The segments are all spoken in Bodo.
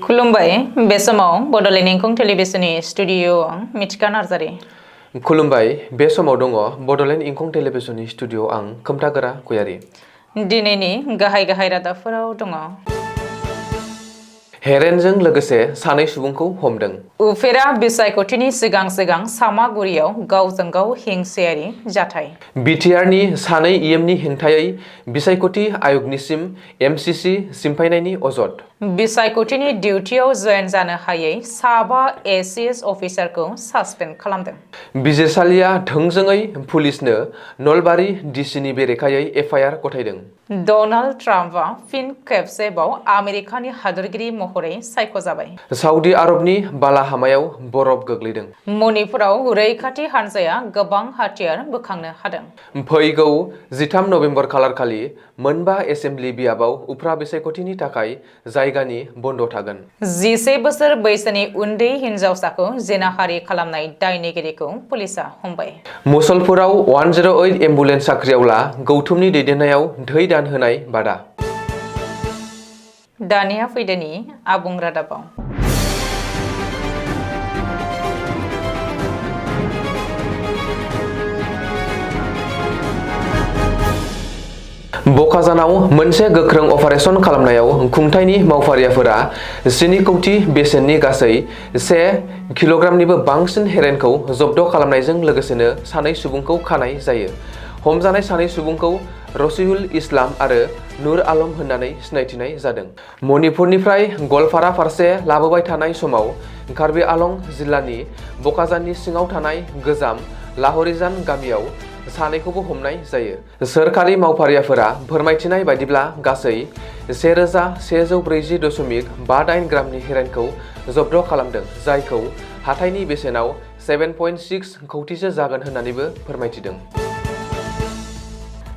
खुलुमबाय बे समाव बड'लेण्ड इंखं टेलिभिजननि स्टुडिअ'आव मिथिका नार्जारि। खुलुमबाय बे समाव दङ बड'लेण्ड इंखं टेलिभिजननि स्टुडिअ' आं खोमथागोरा गयारि। दिनैनि गाहाय रादाबफोराव दङ। हेरेनजों लोगोसे सानै सुबुंखौ हमदों। उफेरा बिसायख'थिनि सिगां सामागुरियाव गावजों गाव हिंसायारि जाथाय। बिटिआरनि सानै इएमनि हेंथायै बिसायख'थि आय'गनिसिम एमसिसि सिमफायनायनि अजद। बिसायख'थिनि डिउटियाव जयेन जानो हायै साबा एसिएस अफिसारखौ सासपेन्ड खालामदों। बिजिरसालिया थोंजोङै पुलिसनो नलबारि डिसिनि बेरेखायै एफआइआर गथायदों। डनाल्ड ट्राम्पआ फिन खेबसेबाव आमेरिकानि हादोरगिरि महरै सायख'जाबाय। साउदी आरबनि बालाहामायाव बरफ गोग्लैदों। मणिपुराव रैखाथि हान्जाया गोबां हाथियार बोखांनो हादों। फैगौ 13 नभेम्बर खालारखालि मोनबा एसेम्बलि बियाबाव उफ्रा बिसायख'थिनि थाखाय जायगानि बन्द थागोन। 11 बोसोर बैसोनि उन्दै हिनजावसाखौ जिनाहारि खालामनाय दायनिगिरिखौ पुलिसआ हमबाय। मुसलपुराव 108 एम्बुलेन्स साख्रिआवला गौथुमनि दैदेननायाव थै दान होनाय बादा। दानिया फैदोनि आबुं रादाबाव। बकाजानाव मोनसे गोख्रों अपारेसन खालामनायाव खुंथायनि मावफारियाफोरा 7 कौटि बेसेननि गासै 1 किल'ग्रामनिबो बांसिन हेर'इनखौ जब्द खालामनायजों लोगोसेनो सानै सुबुंखौ खानाय जायो। हमजानाय सानै सुबुंखौ रसिहुल इस्लाम आरो नुर आलम होननानै सिनायथिनाय जादों। मणिपुरनिफ्राय गवालपारा फारसे लाबोबाय थानाय समाव कार्बि आलं जिल्लानि बकाजाननि सिङाव थानाय गोजाम लाहरिजान गामियाव सानैखौबो हमनाय जायो। सोरखारि मावफारियाफोरा फोरमायथिनाय बायदिब्ला गासै 1140.58 ग्रामनि हेर'इनखौ जब्द खालामदों, जायखौ हाथाइनि बेसेनाव 7.6 कौटिसो जागोन होननानैबो फोरमायथिदों।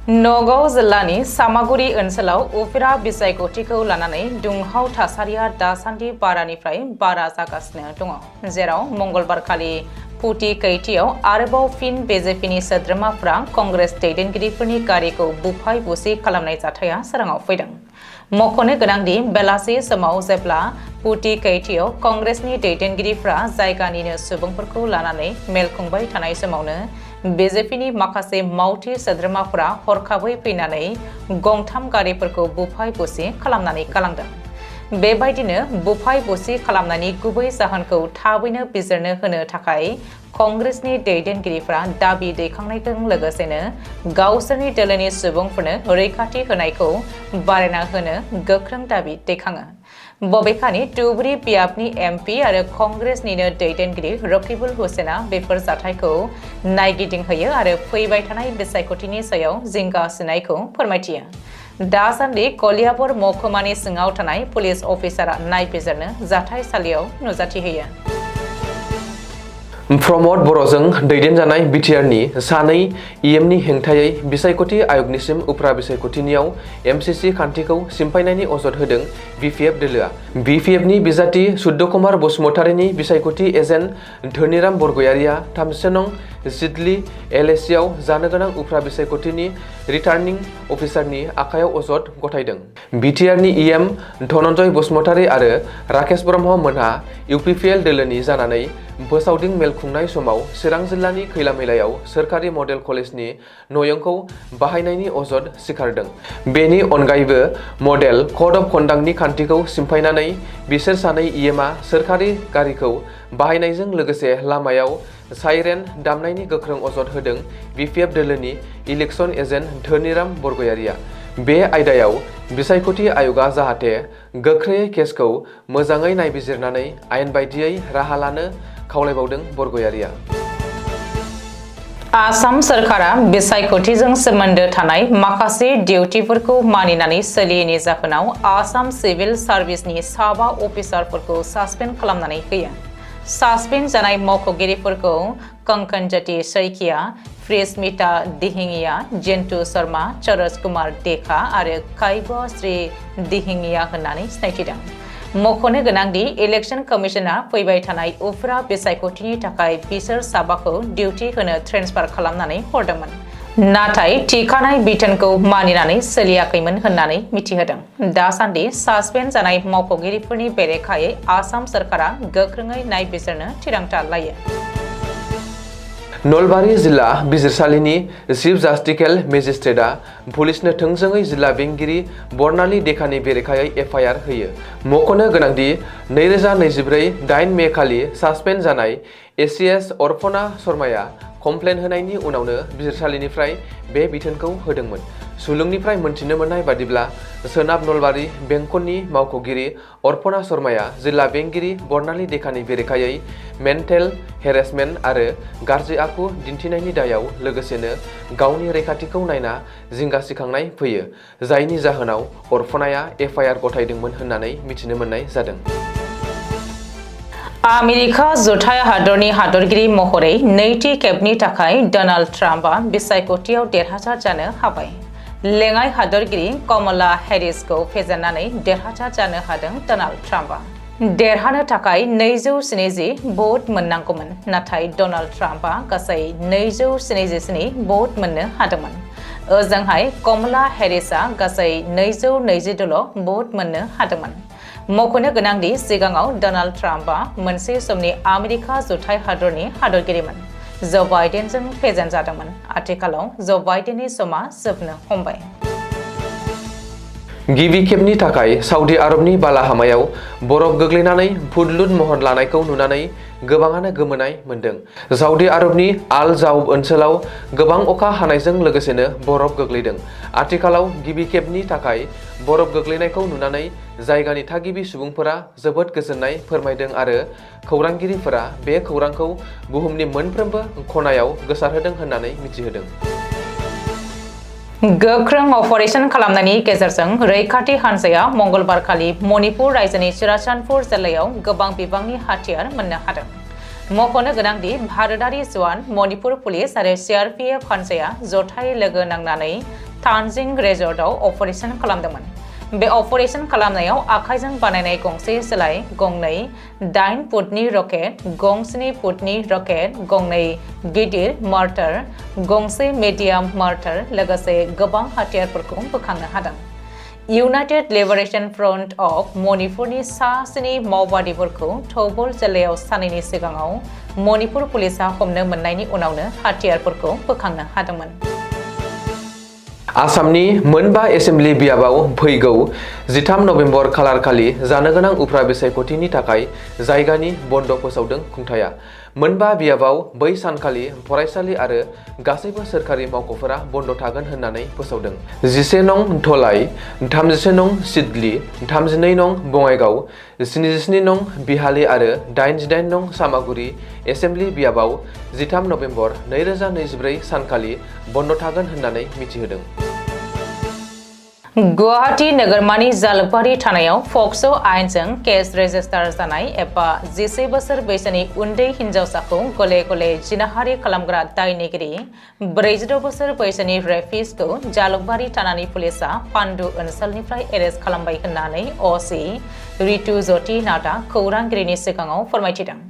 नगाव जिल्लानि सामागुरि ओनसोलाव उफेरा बिसायख'थिखौ लानानै दुंहाव थासारिया दासान्दि बारानिफ्राय बारा जागासिनो दङ, जेराव मंगलबारखालि पुटी कैथियाव आरोबाव फिन बिजेपिनि सोद्रोमाफ्रा कंग्रेस दैदेनगिरिफोरनि गारिखौ बुफाय बुसि खालामनाय जाथाया सोराङाव फैदों। मख'नो गोनांदि बेलासि समाव जेब्ला पुटी कैथियाव कंग्रेसनि दैदेनगिरिफ्रा जायगानिनो सुबुंफोरखौ लानानै मेल खुंबाय थानाय समावनो बिजेपिनि माखासे मावथि सोद्रोमाफोरा हरखाबै फैनानै गंथाम गारिफोरखौ बुफाय बुसि खालामनानै गालांदों। बेबायदिनो बुफाय बुसि खालामनायनि गुबै जाहोनखौ थाबैनो बिजिरनो होनो थाखाय कंग्रेसनि दैदेनगिरिफ्रा दाबि दैखांनायजों लोगोसेनो गावसोरनि दोलोनि सुबुंफोरनो रैखाथि होनायखौ बारायना होनो गोख्रों दाबि दैखाङो। बबेखानि धुबुरी बियाबनि एमपि आरो कंग्रेसनिनो दैदेनगिरि रकिबुल हुसेना बेफोर जाथायखौ नायगिदिंहोयो आरो फैबाय थानाय बिसायख'थिनि सायाव जिंगा सिनायखौ फोरमायथियो। दासान्दि कलियाबर महकुमानि सिङाव थानाय पुलिस अफिसारा नायबिजिरनो जाथायसालियाव नुजाथिहोयो। प्रमद बर'जों दैदेनजानाय बिटिआरनि सानै इएमनि हेंथायै बिसायख'थि आय'गनिसिम उफ्रा बिसायख'थिनियाव एमसिसि खान्थिखौ सिमफायनायनि अजद होदों बिपिएफ दोलोआ। बिपिएफनि बिजाथि सुद्दकुमार बसुमतारीनि बिसायख'थि एजेन्ट धोनिराम बरगयारिया 35 नं सिडली एलएसिआव जानो गोनां उफ्रा बिसायख'थिनि रिटार्निं अफिसारनि आखायाव अजद गथायदों। बिटिआरनि इएम धनन्जय बसुमतारी आरो राकेश ब्रह्म मोनहा इउपिपिएल दोलोनि जानानै फोसावदिं मेल खुंनाय समाव चिरां जिल्लानि खैलामैलायाव सोरखारि मडेल कलेजनि नयंखौ बाहायनायनि अजद सिखारदों। बेनि अनगायैबो मडेल कड अफ कन्डाक्टनि खान्थिखौ सिमफायनानै बिसोर सानै इएमआ सोरखारि गारिखौ बाहायनायजों लोगोसे लामायाव साइरेन दामनायनि गोख्रों अजद होदों बिपिएफ दोलोनि इलेक्सन एजेन्ट धोनिराम बरगयारिया। बे आयदायाव बिसायख'थि आय'गआ जाहाथे गोख्रैयै केसखौ मोजाङै नायबिजिरनानै आयेन बायदियै राहा लानो खावलायबावदों बरगयारिया। आसाम सोरखारा बिसायख'थिजों सोमोन्दो थानाय माखासे डिउटिफोरखौ मानिनानै सोलियैनि जाहोनाव आसाम सिभिल सार्भिसनि साबा अफिसारफोरखौ सासपेन्ड खालामनानै होयो। सासपेन्ड जानाय मावख'गिरिफोरखौ कंकनज्योति सैकिया, प्रिस्मिता दिहिंगिया, जिन्तु शर्मा, चरज कुमार देखा आरो कायब श्री दिहिंगिया होननानै सिनायथिदों। मख'नो गोनांदि इलेक्शन कमिशना फैबाय थानाय उफ्रा बिसायख'थिनि थाखाय बिसोर साबाखौ डिउटि होनो ट्रेन्सफार खालामनानै हरदोंमोन। नाथाय थिखानाय बिथोनखौ मानिनानै सोलियाखैमोन होननानै मिथिहोदों। दासान्दि सासपेन्ड जानाय मावख'गिरिफोरनि बेरेखायै आसाम सरकारा गोख्रोङै नायबिजिरनो थिरांथा लायो। नलबारि जिल्ला बिजिरसालिनि चिफ जास्टिकेल मेजिस्ट्रेटआ पुलिसनो थोंजोङै जिल्ला बेंगिरि बर्नाली देखानि बेरेखायै एफआइआर होयो। मख'नो गोनांदि 2024 8 मे खालि सासपेन्ड जानाय एसिएस अर्पणा शर्माया कमप्लेन होनायनि उनावनो बिजिरसालिनिफ्राय बे बिथोनखौ होदोंमोन। सुलुंनिफ्राय मोनथिनो मोननाय बादिब्ला सोनाब नलबारि बेंखननि मावख'गिरि अर्पणा शर्माया जिल्ला बेंगिरि बर्नाली देखानि बेरेखायै मेन्टेल हेरेसमेन्ट आरो गाज्रि आखु दिन्थिनायनि दायाव लोगोसेनो गावनि रैखाथिखौ नायना जिंगासिखांनाय फैयो, जायनि जाहोनाव अर्पणाया एफआइआर गथायदोंमोन होननानै मिथिनो मोननाय जादों। आमेरिका जुथाइ हादरनि हादरगिरि महरै नैथि खेबनि थाखाय डनाल्ड ट्राम्पआ बिसायख'थियाव देरहासार जानो हाबाय। लेङाइ हादरगिरि कमला हेरिसखौ फेजेननानै देरहासार जानो हादों डनाल्ड ट्राम्पआ। देरहानो थाखाय 270 भट मोननांगौमोन, नाथाय डनाल्ड ट्राम्पआ गासै 277 भट मोननो हादोंमोन। ओजोंहाय कमला हेरिसआ गासै 220 भट मोननो हादोंमोन। मख'नो गोनांदि सिगाङाव डनाल्ड ट्राम्पआ मोनसे समनि आमेरिका जुथाइ हादरनि हादरगिरिमोन। जो बाइडेनजों फेजेनजादोंमोन। आथिखालाव जो बाइडेननि समा जोबनो हमबाय। गिबि खेबनि थाखाय सऊदी आरबनि बालाहामायाव बरफ गोग्लैनानै फुदलुद महर लानायखौ नुनानै गोबाङानो गोमोनाय मोन्दों। सऊदी आरबनि आल जाउब ओनसोलाव गोबां अखा हानायजों लोगोसेनो बरफ गोग्लैदों। आथिखालाव गिबि खेबनि थाखाय बरफ गोग्लैनायखौ नुनानै जायगानि थागिबि सुबुंफोरा जोबोद गोजोननाय फोरमायदों आरो खौरांगिरिफोरा बे खौरांखौ बुहुमनि मोनफ्रोमबो खनायाव गोसारहोदों होननानै मिथिहोदों। गोख्रों अपारेशन खालामनायनि गेजेरजों रैखाथि हान्जाया मंगलबारखालि मणिपुर रायजोनि चुराचान्दपुर जिल्लायाव गोबां बिबांनि हाथियार मोननो हादों। मख'नो गोनांदि भारतारि जवान, मणिपुर पुलिस आरो सीआरपीएफ हान्जाया जथायै लोगो नांनानै तानजिं रिजर्टआव अपारेशन खालामदोंमोन। बे अपारेशन खालामनायाव आखाइजों बानायनाय गंसे सिलाइ, गंनै 8 फुटनि रकेट, 7 फुटनि रकेट, गंनै गिदिर मार्टार, गंसे मिडियाम मार्टार लोगोसे गोबां हाथियारफोरखौ बोखांनो हादों। इउनाइटेड लिबारेशन फ्रन्ट अफ मणिपुरनि सा 7 मावबादिफोरखौ थौबल जिल्लायाव साननैनि सिगाङाव मणिपुर पुलिसआ हमनो मोननायनि उनावनो हाथियारफोरखौ बोखांनो हादोंमोन। आसामनि मोनबा एसेम्बलि बियाबाव फैगौ 13 नभेम्बर खालारखालि जानो गोनां उफ्रा बिसायख'थिनि थाखाय जायगानि बन्द फोसावदों खुंथाया। मोनबा बियाबाव बै सानखालि फरायसालि आरो गासैबो सोरखारि मावख'फोरा बन्द थागोन होननानै फोसावदों। 11 नं धलाई, 36 नं सिडली, 32 नं बङाइगाव, 77 नं बिहाली आरो 88 नं सामागुरि एसेम्बलि बियाबाव 13 नभेम्बर 2024 सानखालि बन्द थागोन होननानै मिथिहोदों। गुवाहाटी नोगोरमानि जालुकबारि थानायाव पक्सो आयेनजों केस रेजिस्टार जानाय एबा 11 बोसोर बैसोनि उन्दै हिन्जावसाखौ गले गले जिनाहारि खालामग्रा दायनिगिरि 46 बोसोर बैसोनि रेपिस्टखौ जालुकबारि थानानि पुलिसआ पान्डु ओनसोलनिफ्राय एरेस्ट खालामबाय होननानै अ.सि. रितु ज्योति नाथआ खौरांगिरिनि सिगाङाव फोरमायथिदों।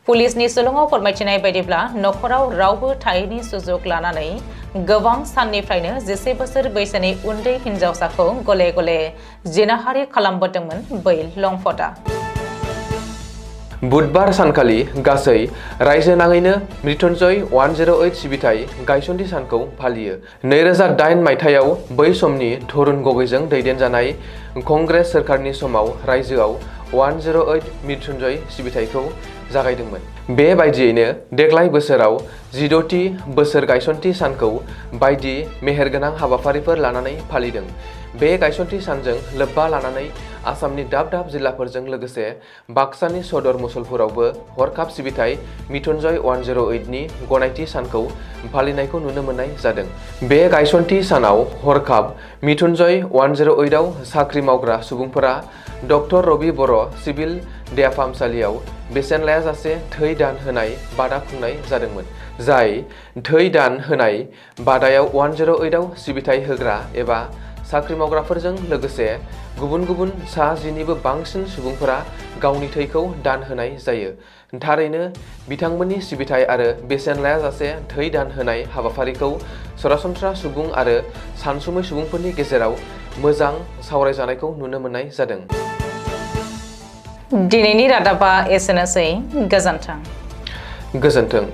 पुलिसनि सुलुङाव फोरमायथिनाय बायदिब्ला नखराव रावबो थायैनि सुजुग लानानै गोबां साननिफ्रायनो 11 बोसोर बैसोनि उन्दै हिन्जावसाखौ गले गले जिनाहारि खालामबोदोंमोन बै लंफदा। बुधबार सानखालि गासै रायजो नाङैनो मृत्युंजय 108 सिबिथाय गायसनथि सानखौ फालियो। 2008 मायथाइयाव बै समनि तरुण गगैजों दैदेनजानाय कंग्रेस सोरखारनि समाव रायजोआव 108 मृत्युंजय सिबिथायखौ जागायदोंमोन। बेबायदियैनो देग्लाय बोसोराव 16थि बोसोर गायसनथि सानखौ बायदि मेहेरगोनां हाबाफारिफोर लानानै फालिदों। बे गायसनथि सानजों लोब्बा लानानै आसामनि दाब दाब जिल्लाफोरजों लोगोसे बाक्सानि सदर मुसलपुरावबो हरखाब सिबिथाय मृत्युंजय 108 नि गनायथि सानखौ फालिनायखौ नुनो मोननाय जादों। बे गायसनथि सानाव हरखाब मृत्युंजय 108 आव साख्रि मावग्रा सुबुंफोरा डक्टर रबि बर' सिभिल देहाफाहामसालियाव बेसेन लायाजासे थै दान होनाय बादा खुंनाय जादोंमोन। जाय थै दान होनाय बादायाव 108 आव सिबिथाय होग्रा एबा साख्रि मावग्राफोरजों लोगोसे गुबुन गुबुन सा 10निबो बांसिन सुबुंफोरा गावनि थैखौ दान होनाय जायो। थारैनो बिथांमोननि सिबिथाय आरो बेसेन लायाजासे थै दान होनाय हाबाफारिखौ सरासनस्रा सुबुं आरो सानसुमै सुबुंफोरनि गेजेराव मोजां सावरायजानायखौ नुनो मोननाय जादों। दिनैनि रादाबा एसेनोसै। गोजोन्थों। गोजोन्थों।